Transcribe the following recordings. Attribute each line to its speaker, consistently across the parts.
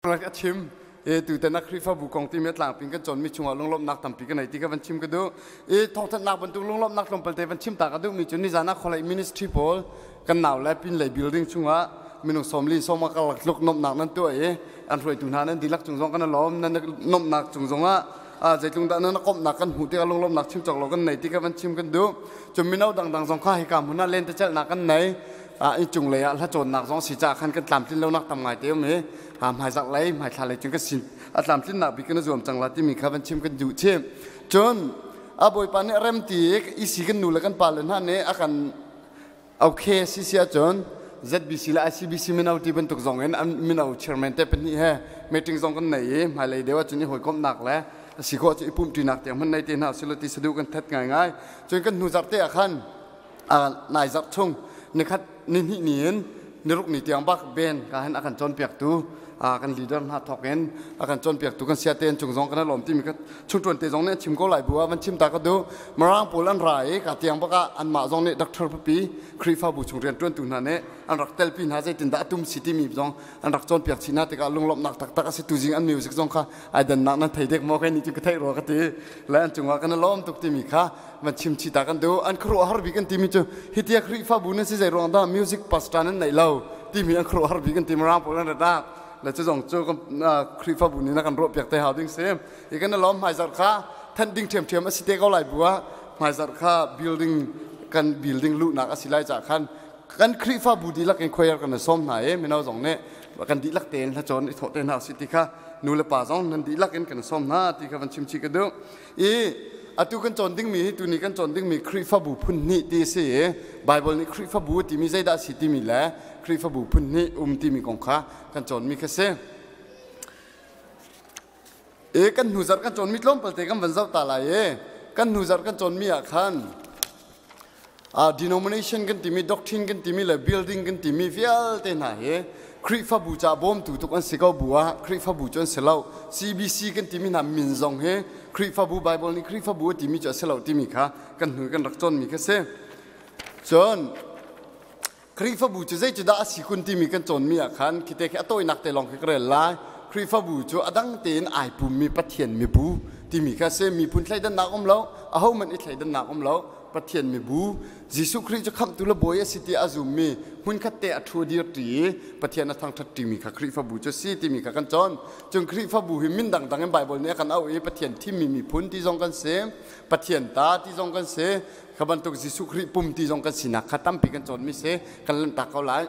Speaker 1: A chim e tutan a Khrihfabu kong timi a tlangping kan cawnmi chungah lunglawmhnak tampi ka nei ti ka van chim ka duh. I thawngthanhnak bantuk lunglawmhnak tlawmpal te van chim ta ka duhmi cu nizan ah khualei ministry pawl kan nau le pinlei building chungah minung sawmli sawma karlak tluk nomhnak nan tuah i an hruaitu hna nan dihlak cung zong kan lawm. Nan nomhnak cung zongah zeitlung dah nan komhnak kan hmuh tikah lunglawmhnak chim cawk lo kan nei ti ka van chim kan duh. Cun mino dangdang zong kha hika hmun ah lentecelhnak kan nei. In cung lei ah hla cawnnak zong si caah khan kan tlamtlin lonak tam ngai te um i hmaizarh lei hmaithla lei cun kan sin a tlamtlinnak bik kan zuam cang la timi kha van chim kan duh chim. Cun a Bawipa nih rem ti isi kan nu le kan pa le hna nih a kan okay si si ahcun ZBC le ICBC mino ti bantuk zong in mino chairman te pahnih he meeting zong kan nei i hmailei deuh ahcun i hawikomhnak le si khawh cu i pumṭinak tiang hman nei te hna usih law ti saduh kan that ngaingai. Cun kan hnu zarh te ah khan nai zarh chung nikhat nihnih ni in niruk ni tiang bak ben ka hin a kan cawnpiaktu kan leader hna thawk in a kan cawnpiaktu kan sia te cung zong kan lawm timi ka chungtuan te zong nih an chim ko lai bu ah van chim ta ka duh. Mirang pawl an ra i ka tiang bak ah anmah zong nih doctor papi Khrihfabu chung rian tuantu hna nih an rak telpi hna, zeitindah a tum si timi zong an rak cawnpiak chih hna tikah lunglawmhnak taktak a si. Tuzing an music zong kha ai dannak nan thei dek maw? Kai nih cu ka theih rua ka ti le an cungah kan lawm tuk timi kha van chim chih ta kan duh. An khuaruahhar bik an timi cu hitia Khrihfabu nan si, zei ruang dah music pastor nan neih lo timi an khuaruahhar bik an ti. Mirang pawl an rat le cu zong cu Khrihfabu nih na kan ruah piak te hau ding si i kan lawm. Hmaizarh kha thanh ding ṭhiamṭhiam a si te ko lai bu ah hmaizarh kha building kan building luhnak a si lai cah khan kan Khrihfabu dihlak in choir kan sawm hna i mino zong nih kan dihlak tein hla cawn i thawh te hna si ti kha nu le pa zong nan dihlak in kan sawm hna ti kha van chim chih ka duh. I atu kan cawn dingmi hi tuni kan cawn dingmi Khrihfabu phun hnih ti a si i Bible nih Khrihfabu timi zeidah a si timi le Khrihfabu phun hnih um timi kong kha kan cawnmi kha si. E kan hnu zarh kan cawnmi tlawmpal te kan van zoh ta lai i kan hnu zarh kan cawnmi ah khan denomination kan timi, doctrine kan timi le building kan timi vialte hna hi Khrihfabu ca bawmtu tuk an si ko bu ah Khrihfabu cu an si lo. CBC kan timi hna min zong hi Khrihfabu, Bible nih Khrihfabu a timi cu a si lo timi kha kan hnu kan rak cawnmi kha si. Cun Khrihfabu cu zei cu dah a si kun timi kan cawnmi ah khan khite khi a tawinak te lawng khi ka rel lai. Khrihfabu cu a dang tein ai pummi Pathian mibu timi kha si. Miphun thleidannak um lo, ahohmanh i thleidannak um lo. Pathian mibu, Jesuh Khrih cu khamhtu le bawi a si ti a zummi, hmunkhat te a ṭhu dir ṭi i Pathian a thangṭhat ṭimi kha Khrihfabu cu si timi kha kan cawn. Cun Khrihfabu hi min dangdang in Baibal nih a kan auh i Pathian thimmi miphun ti zong kan si, Pathian ta ti zong kan si, kha bantuk Jesuh Khrih pum ti zong kan sinak kha tampi kan cawnmi si, kan lanhtak ko lai.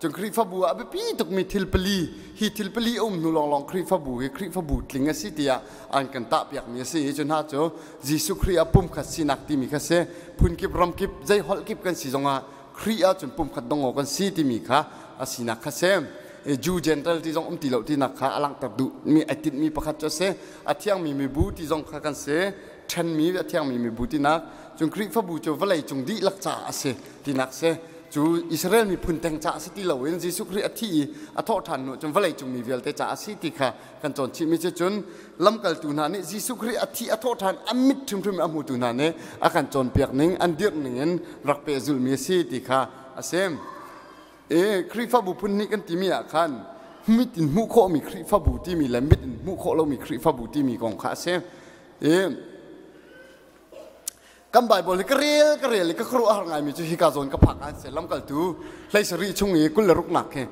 Speaker 1: Cun Khrihfabu ah a biapi tukmi thil pali, hi thil pali a um hnu lawnglawng Khrihfabu hi Khrihfabu tling a si tiah an kan tahpiakmi a si. Hi cu hna cu Jesuh Khrih ah pumkhat sinak timi kha si. Phunkip ramkip zei holh kip kan si zongah Khrih ah cun pumkhat dongaw kan si timi kha a sinak kha si. Jew Gentile ti zong um ti lo tinak kha a langhter duhmi ai tinhmi pakhat cu a si. A thiangmi mibu ti zong kha kan si. Ṭhenmi a thiangmi mibu tinak. Cun Khrihfabu cu vawlei cung dihlak caah a si tinak si. Cu Israel miphun teng caah si ti loin Jesuh Khrih a thi i a thawh ṭhan hnu cun vawlei cung mi vialte caah a si ti kha kan cawn chihmi cu. Cun lamkaltu hna nih Jesuh Khrih a thi a thawh ṭhan a mit hrimhrim a hmutu hna nih a kan cawnpiak ning an dirh ning in rak pehzulhmi a si ti kha a si. E Khrihfabu phun hnih kan timi ah khan mit in hmuh khawhmi Khrihfabu timi le mit in hmuh khawh lomi Khrihfabu timi kong kha a si. E kan Bible hi ka rel ka rel i ka khuaruah har ngaimi cu hika zawn ka phak an si. Lamkaltu 17 chung i 26 nak hi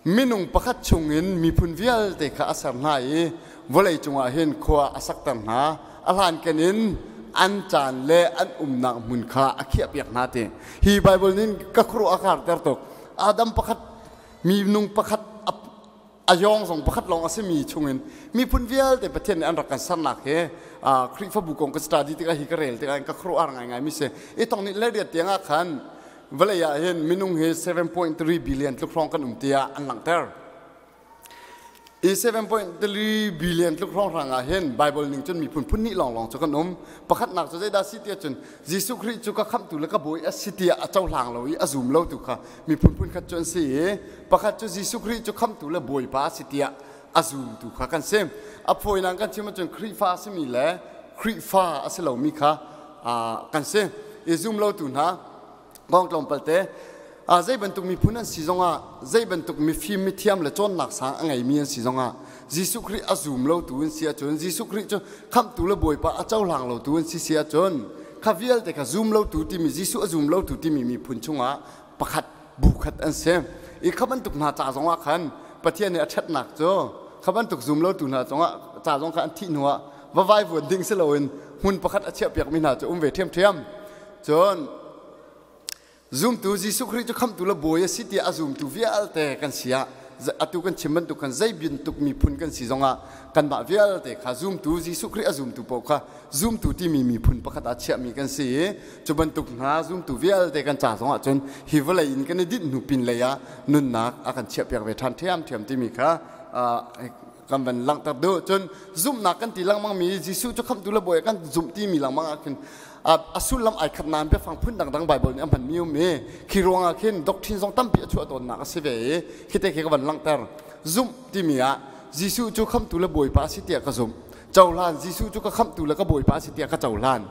Speaker 1: minung pakhat chungin miphun vialte kha a ser hna i vawlei cungah hin khua a sakter hna, a hlanken in an caan le an umnak hmun kha a khiahpiak hna ti hi Bible nin ka khuaruah a karter tuk. Adam pakhat, minung pakhat, a yawng zong pakhat lawng a simi chungin miphun vialte Pathian nih an rak kan sernak hi Khrihfabu kong ka study tikah hi ka rel tikah ka khuaruah ngaingai mi si. I tong nih le riat tiang ah khan vawlei ah hin minung hi 7.3 billion tluk hrawng kan um tiah an langhter. I 7.3 billion tluk hrawng hrang ah hin Bible ning cun miphun phun hnih lawnglawng cu kan um. Pakhatnak cu zeidah si tiah cun Jesuh Khrih cu ka khamhtu le ka bawi a si tiah a cohlang lo i a zum lo tu kha miphun phun khat cu an si i pakhat cu Jesuh Khrih cu khamhtu le bawipa a si tiah a zumtu kha kan si. A fawinak kan chim ahcun Khrihfa a simi le Khrihfa a si lomi kha kan si. I zum lotu hna kong tlawmpal te. Zei bantuk miphun an si zongah, zei bantuk mifim mithiam le cawnnak sang a ngeimi an si zongah, Jesuh Khrih a zum lotu an si ahcun, Jesuh Khrih cu khamhtu le Bawipa a cohlang lotu an si si ahcun, kha vialte kha zum lotu timi Jesuh a zum lotu timi miphun chungah pakhat bu khat an si. I kha bantuk hna ca zongah khan Pathian nih a ṭhatnak cu kha bantuk zum lotu hna cungah ca zong kha an thih hnuah va vaivuan ding si loin hmun pakhat a chiahpiakmi hna cu um ve ṭhiamṭhiam. Cun Zumtu Jesuh Khrih cu khamhtu le bawi a si tiah a zumtu vialte kan si ah atu kan chim bantuk khan zei bantuk miphun kan si zongah kanmah vialte kha zumtu Jesuh Khrih a zumtu paoh kha zumtu timi miphun pakhat ah chiahmi kan si i cu bantuk hna zumtu vialte kan ca zongah cun hi vawlei in kan i dinh hnu pin lei ah nunnak a kan chiahpiak ve ṭhan ṭhiamṭhiam timi kha kan van langhter duh. Cun zumhnak kan ti lengmang mi Jesuh cu khamhtu le bawi kan zumh timi lengmang ah khin a sullam ai khat nain biafang phun dangdang Bible nih a hmanmi um i khi ruangah khin doctrine zong tampi a chuah tawnnak a si ve i khi te khi ka van langhter. Zumh timi ah Jesuh cu khamhtu le bawipa a si tiah ka zumh. Cohlan Jesuh cu ka khamhtu le ka bawipa a si tiah ka cohlan.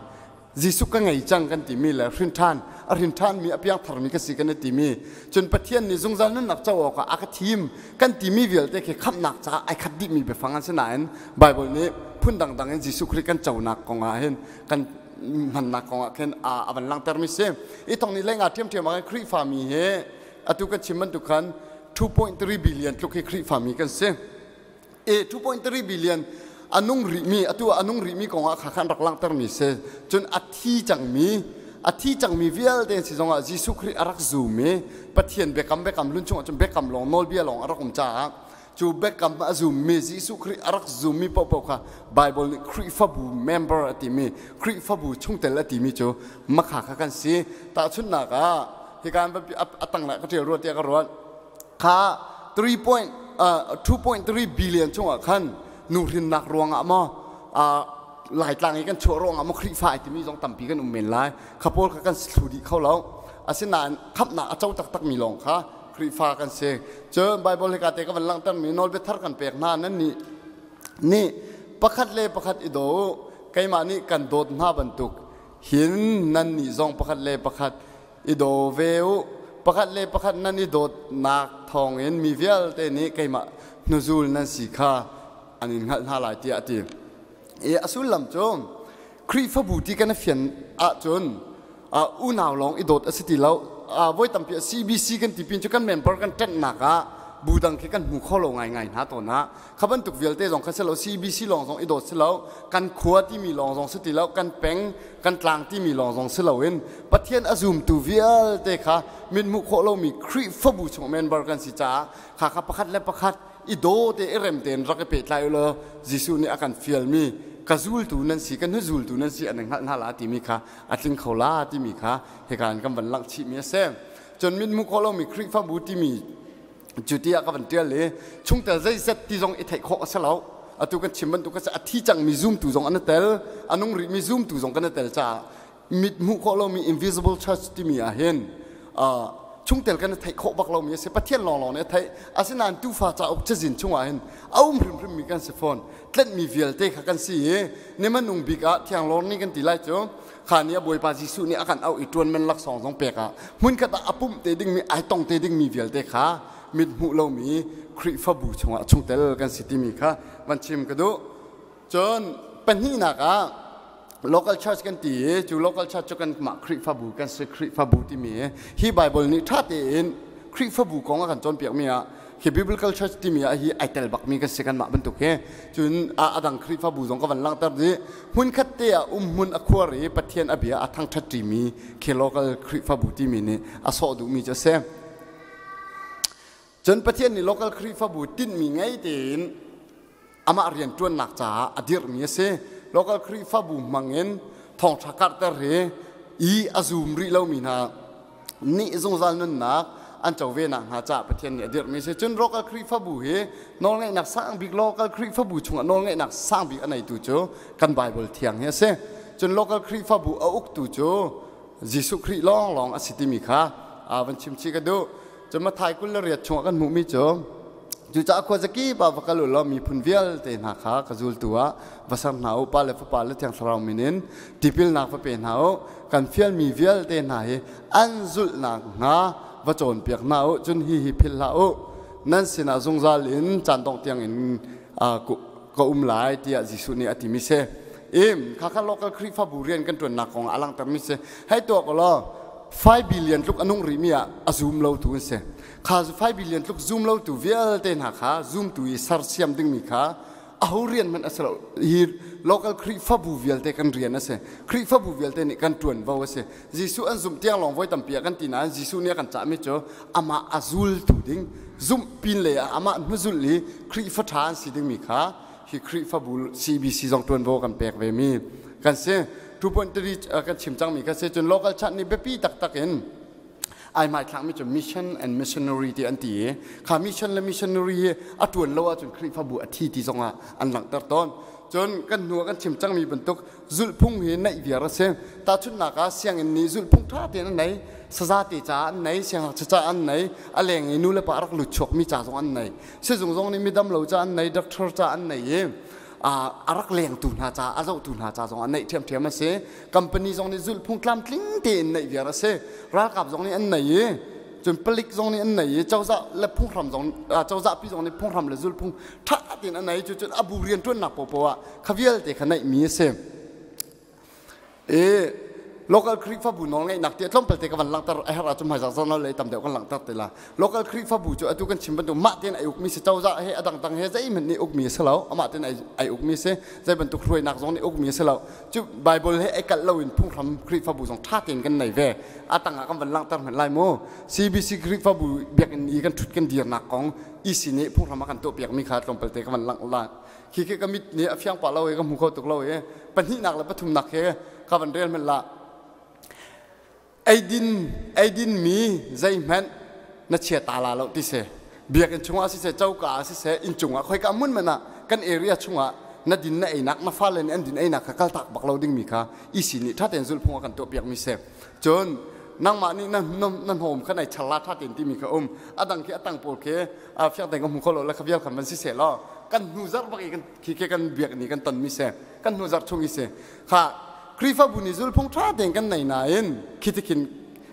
Speaker 1: Jesuh ka ngei cang kan timi le hrinṭhan a hrinṭhanmi a piangtharmi ka si kan i timi cun Pathian nih zungzal nunnak co awkah a ka thim kan timi vialte khi khamhnak caah ai khat dihmi biafang an si nain Bible nih phun dangdang in Jesuh Khrih kan conak kongah hin kan hmannak kongah khin a van langhtermi si. I thong nih lengah ṭhiamṭhiam ah Khrihfami hi atu kan chim bantuk khan 2.3 billion tluk hi Khrihfami kan si. E 2.3 billion a nung rihmi atu a nung rihmi kongah kha khan rak langhtermi si. Cun a thi cangmi a thi cangmi vialte si zongah Jesuh Khrih a rak zum i Pathian biakam biakam hlun chungah cun biakam lawng nawlbia lawng a rak um caah cu biakam a zummi Jesuh Khrih a rak zummi paohpaoh kha Bible nih Khrihfabu member a timi Khrihfabu chungtel a timi cu makha kha kan si. Tahchunhnak ah hika a tang ka ṭial rua tiah ka ruat. Kha 2.3 billion chungah khan nuhrinnak ruangah maw Laitlang i kan chuah ruangah maw Khrihfa ai timi zong tampi kan um men lai. Kha pawl kha kan thlu dih kho lo. Asinain khamhnak a co taktakmi lawng kha Khrihfa kan si. Cun Bible hika te ka van langhtermi nawlbia thar kan pek hna nan nih nih pakhat le pakhat i daw u. Keimah nih kan dawt hna bantuk hin nan nih zong pakhat le pakhat i daw ve u. Pakhat le pakhat nan i dawtnak thawngin mi vialte nih keimah hnuzul nan si kha an in hngalh hna lai tiah a ti. I a sullam cu Khrihfabu ti kan i fian ahcun unau lawng i dawt a si ti lo. Voi tampi CBC kan ti pin cu kan member kan ṭanhnak ah bu dang khi kan hmu kho lo ngaingai hna tawn ah kha bantuk vialte zong kha si lo CBC lawng zong i dawt si lo kan khua timi lawng zong si ti lo kan peng kan tlang timi lawng zong si loin Pathian a zumtu vialte kha mit hmuh khawh lomi Khrihfabu chung member kan si caah kha kha pakhat le pakhat i daw te i rem tein rak i pehtlai u law Jesuh nih a kan fialmi ka zultu nan si ka hnuzultu nan si an hngalh hna la timi kha a tling kho la timi kha hika in kan van langh chihmi a si. Cun mit hmuh khawh lomi Khrihfabu timi cu tiah ka van ṭial i chungtel zeizat ti zong i theih khawh a si lo. Atu kan chim bantuk a thi cangmi zumtu zong an i tel, a nung rihmi zumtu zong kan i tel caah mit hmuh khawh lomi invisible church timi ah hin chungtel kan i theih khawh bak lomi a si. Pathian lawnglawng nih a theih. Asinain tuufa cauk cazin chungah hin a um hrimhrimmi kan si fawn. Tlenhmi vialte kha kan si i ni hmanung bik ah thianglawr ni kan ti lai cu kha ni a Bawipa Jesuh nih a kan auh i ṭuanman laksawng zong pek ah hmunkhat ah a pumh te dingmi ai tong te dingmi vialte kha mit hmuh lomi Khrihfabu chungah chungtel kan si timi kha van chim ka duh. Cun pahnihnak ah local church kan ti i cu local church cu kanmah Khrihfabu kan si Khrihfabu timi hi Bible nih ṭha tein Khrihfabu kong a kan cawnpiakmi ah hi biblical church timi ah hi ai tel bakmi kan si kanmah bantuk hi. Cun a dang Khrihfabu zong ka van langhter dih. Hmunkhat te ah um hmun a khuar i Pathian a bia a thangṭhat ṭimi khi local Khrihfabu timi nih a sawh duhmi cu a si. Cun Pathian nih local Khrihfabu tinhmi ngei tein amah rian ṭuannak caah a dirhmi a si. Local Khrihfabu hmangin thawngṭha karhter hi i a zum rih lomi hna nih zungzal nunnak an co ve nakhnga caah Pathian nih a dirhmi a si. Cun local Khrihfabu hi nawlngeihnak sang bik local Khrihfabu chungah nawlngeihnak sang bik a neitu cu kan Bible thiang hi a si. Cun local Khrihfabu a uktu cu Jesuh Khrih lawnglawng a si timi kha van chim chih ka duh. Cun Matthai 28 chungah kan hmuhmi cu cucaah khuazakip ah va kal u law miphun vialte hna kha ka zultu ah va ser hna u, Pa le Fapa le Thiang Thlarau min in tipilnak va pe hna u. Kan fialmi vialte hna hi an zulhnak hnga va cawnpiak hna u. Cun hihi philh hlah u, nan sinah zungzal in caan dongh tiangin ka um lai tiah Jesuh nih a timi si. Im khakha local Khrihfabu rian kan ṭuannak kong a langhtermi si. Hei tuak law 5 billion tluk a nung rihmi ah a zum lo tu an si. Kha 5 billion tluk zum lo tu vialte hna kha zumtu i sersiam dingmi kha aho rian hmanh a si lo. Hi local Khrihfabu vialte kan rian a si. Khrihfabu vialte nih kan ṭuanvo a si. Jesuh an zumh tiang lawng voi tampi ah kan ti nain Jesuh nih a kan cahmi cu amah a zultu ding zumh pin lei ah amah hnuzulh i Khrihfa ṭha an si dingmi kha hi Khrihfabu CBC zong ṭuanvo kan pek ve mi kan si. 2.3 kan chim cangmi kha si. Cun local church nih biapi taktak in ai hmaithlakmi cu mission and missionary ti an ti i kha mission le missionary hi a ṭuan lo ahcun Khrihfabu a thi ti zongah an langhter tawn. Cun kan hnu ah kan chim cangmi bantuk zulhphung hi neih viar a si. Tahchunhnak ah sianginn nih zulhphung ṭha tein an nei, sazate ca an nei, siangngakchia ca an nei, a leng i nu le pa rak lut chuakmi ca zong an nei. Sizung zong nih midam lo ca an nei, doctor ca an nei i a rak lengtu hna ca, a zohtu hna ca zong an neih ṭhiamṭhiam a si. Company zong nih zulhphung tlamtling tein neih viar a si. Ralkap zong nih an nei i cun palik zong nih an nei i cozah le phunghram zong cozah pi zong nih phunghram le zulhphung ṭha tein an nei. Cucun a bu rianṭuannak paohpaoh ah kha vialte kha neihmi a si. I local Khrihfabu nawlngeihnak ti tlawmpal te ka van langhter a herh ahcun hmaizarh zong lei tam deuh kan langhter te la. Local Khrihfabu cu atu kan chim bantuk mah tein ai ukmi si, cozah he a dangdang he zeihmanh nih ukmi a si lo, amah tein ai ukmi si, zei bantuk hruainak zong nih ukmi a si lo. Cu Bible he ai kalh loin phunghram Khrihfabu zong ṭha tein kan nei ve. A tangah kan van langhter hmanh lai mu. CBC Khrihfabu biakinn i kan ṭhut kan dirnak kong EC nih phunghram a kan tuahpiakmi kha tlawmpal te ka van langh la. Khi khi ka mit nih a fiang pah lo i ka hmu kho tuk lo i pahnihnak le pathumnak he ka van rel hmanh la. Eidin eidin mi zeihmanh na chia ta la lo ti si. Biakinn chungah siseh, coka ah siseh, inn cungah khoika hmun hmanh ah kan area chungah na din na einak na fale nih an din einak kha kaltak bak lo dingmi kha EC nih ṭha tein zulhphung a kan tuahpiakmi si. Cun nangmah nih na na hnawm kha nai char la ṭha tein timi kha um. A dang khi a tang pawl khi fiang tein ka hmu kho lo le kha vial khan van si seh law kan hnu zarh bak i kan khi khi kan biak ni kan ton mi si kan hnu zarh chung i si kha Khrihfabu nih zulphung ṭha tein kan nei nain khi tikhin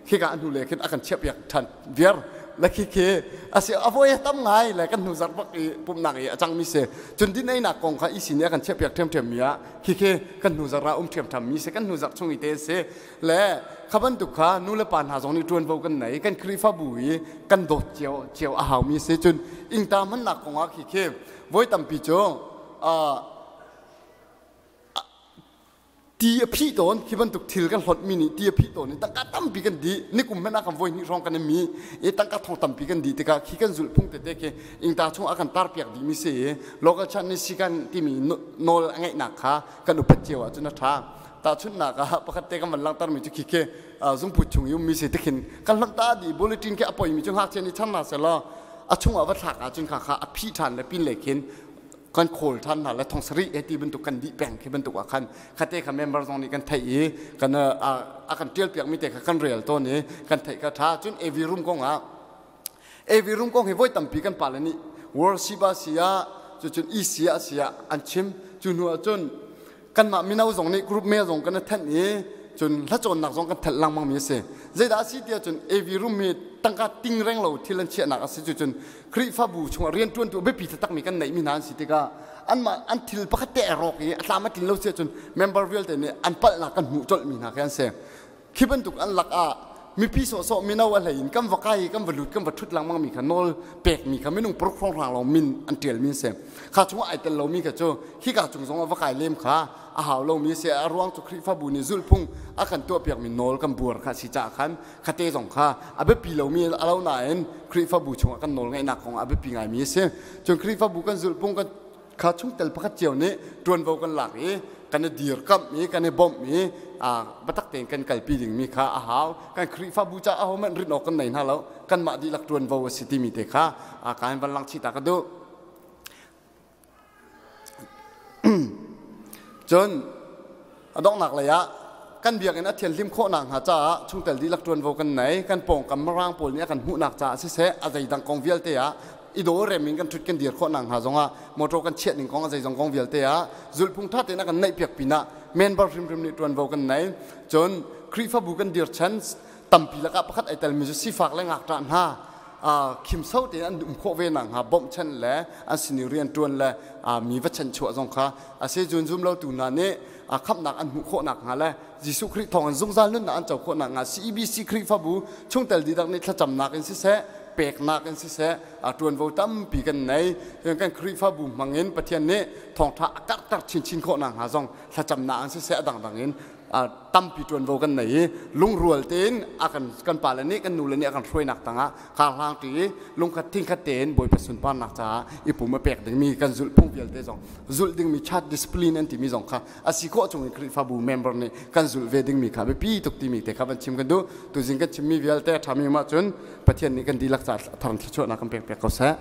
Speaker 1: khika a hnu le khin a kan chiahpiak ṭhan viar le khi khi a si a voi tam ngai le kan hnu zarh bak i pumhnak i a cangmi si cun din einak kong kha isi nih a kan chiahpiak ṭhiamṭhiam mi ah khi khi kan hnu zarh ah um ṭhiamṭhiam mi si kan hnu zarh chung i te si le kha bantuk kha nu le pa hna zong nih ṭuanvo kan nei kan Khrihfabu i kan dawt cio cio a haumi si. Cun ingta hmannak kong ah khi khi voi tampi cu ti a phih tawn. Khi bantuk thil kan hlonhmi nih ti a phih tawn i tangka tampi kan dih. Nikum hmanh ah kan voi hnih hrawng kan i mi i tangka thong tampi kan dih tikah khi kan zulh phung tete khi ingta chung a kan tarpiak dihmi si i local chan nih si kan timi nawl a ngeihnak kha kan upat cio ahcun a ṭha. Tahchunhnak ah pakhat te kan van langhtermi cu khi khi zungput chung i ummi si tikhin kan hlonh ta dih. Bulletin khi a poimi cu ngakchia nih chan hna selaw a chungah va thlak ahcun kha kha a phih ṭhan le pin le khin kan khawl ṭhan hna le thong sarih he ti bantuk kan dih peng. Khi bantuk ah khan khate kha member zong nih kan theih i kan a kan ṭial piakmi te kha kan rel tawn i kan theih kha ṭha. Cun AV room kong ah, AV room kong hi voi tampi kan pale nih worship ah si ah, cucun EC ah si ah an chim. Cu hnu ah cun kanmah mino zong nih group mail zong kan i thenh i cun hlacawnnak zong kan thelh lengmang mi a si. Zeidah a si tiah cun AV room hi tangka ting reng lo thil an chiahnak a si. Cucun Khrihfabu chungah rianṭuantu biapi taktakmi kan neihmi hna an si tikah anmah an thil pakhat te a rawk i a tlam a tlin lo si ahcun member vialte nih an palhnak kan hmuh colhmi hna khi an si. Khi bantuk an lak ah mipi sawhsawh mino a hlei in kan va kai i kan va lut kan va ṭhut lengmang mi kha nawl pekmi kha minung paruk hrawnghrang lawng min an ṭialmi an si. Kha chungah ai tel lomi kha cu khika cung zong ah va kai lem kha a hau lomi a si. A ruang cu Khrihfabu nih zulhphung a kan tuahpiakmi nawl kan buar kha a si caah khan khate zong kha a biapi lomi a lo nain Khrihfabu chungah kan nawl ngeihnak kong a biapi ngaimi a si. Cun Khrihfabu kan zulhphung kan kha chungtel pakhat cio nih ṭuanvo kan lak i kan i dirkamh i kan i bawmh i biatak tein kan kalpi dingmi kha a hau. Kan Khrihfabu caah ahohmanh rinh awk kan nei hna lo, kanmah dihlak ṭuanvo a si timi te kha ka in van langh chih ta ka duh. Cun a donghnak lei ah kan biakinn a thianhlim khawh nakhnga caah chungtel dihlak ṭuanvo kan nei. Kan pawngkam mirang pawl nih a kan hmuhnak caah siseh, a zeidang kong vialte ah i daw rem in kan ṭhut kan dir khawh nakhnga zongah, motor kan chiah ning kong, a zeizong kong vialte ah zulhphung ṭha tein a kan neihpiak pinah member hrimhrim nih ṭuanvo kan nei. Cun Khrihfabu kan dir chan Tampi lakah pakhat ai telmi cu sifak le ngakṭah hna khimso tein an um khawh ve nakhnga bawmhchanh le an sinin rian ṭuan le mi va chanchuah zong kha a si. Cun zumlotu hna nih khamhnak an hmuh khawh nakhnga le Jesuh Khrih thawng in zungzal nunnak an co khawh nakhnga CEBC Khrihfabu chungtel dihlak nih thlacamnak in siseh, peknak in siseh, ṭuanvo tampi kan nei. Kan Khrihfabu hmangin Pathian nih thawngṭha a karhter chinchin khawh nakhnga zong thlacamnak in siseh, a dangdang in tampi ṭuanvo kan nei i lungrual tein a kan kan pale nih, kan nule nih a kan hruainak tangah karhlang ṭi i lungkhat thingkhat tein Bawipa sunparnak caah i pum a pek dingmi kan zulh phung vialte zong zulh dingmi church discipline an timi zong kha a si khawh chung in Khrihfabu member nih kan zulh ve dingmi kha biapi tuk timi te kha van chim kan duh. Tuzing kan chimmi vialte a ṭhami um ahcun Pathian nih kan dihlak caah thar thluachuahnak kan pek piak ko seh.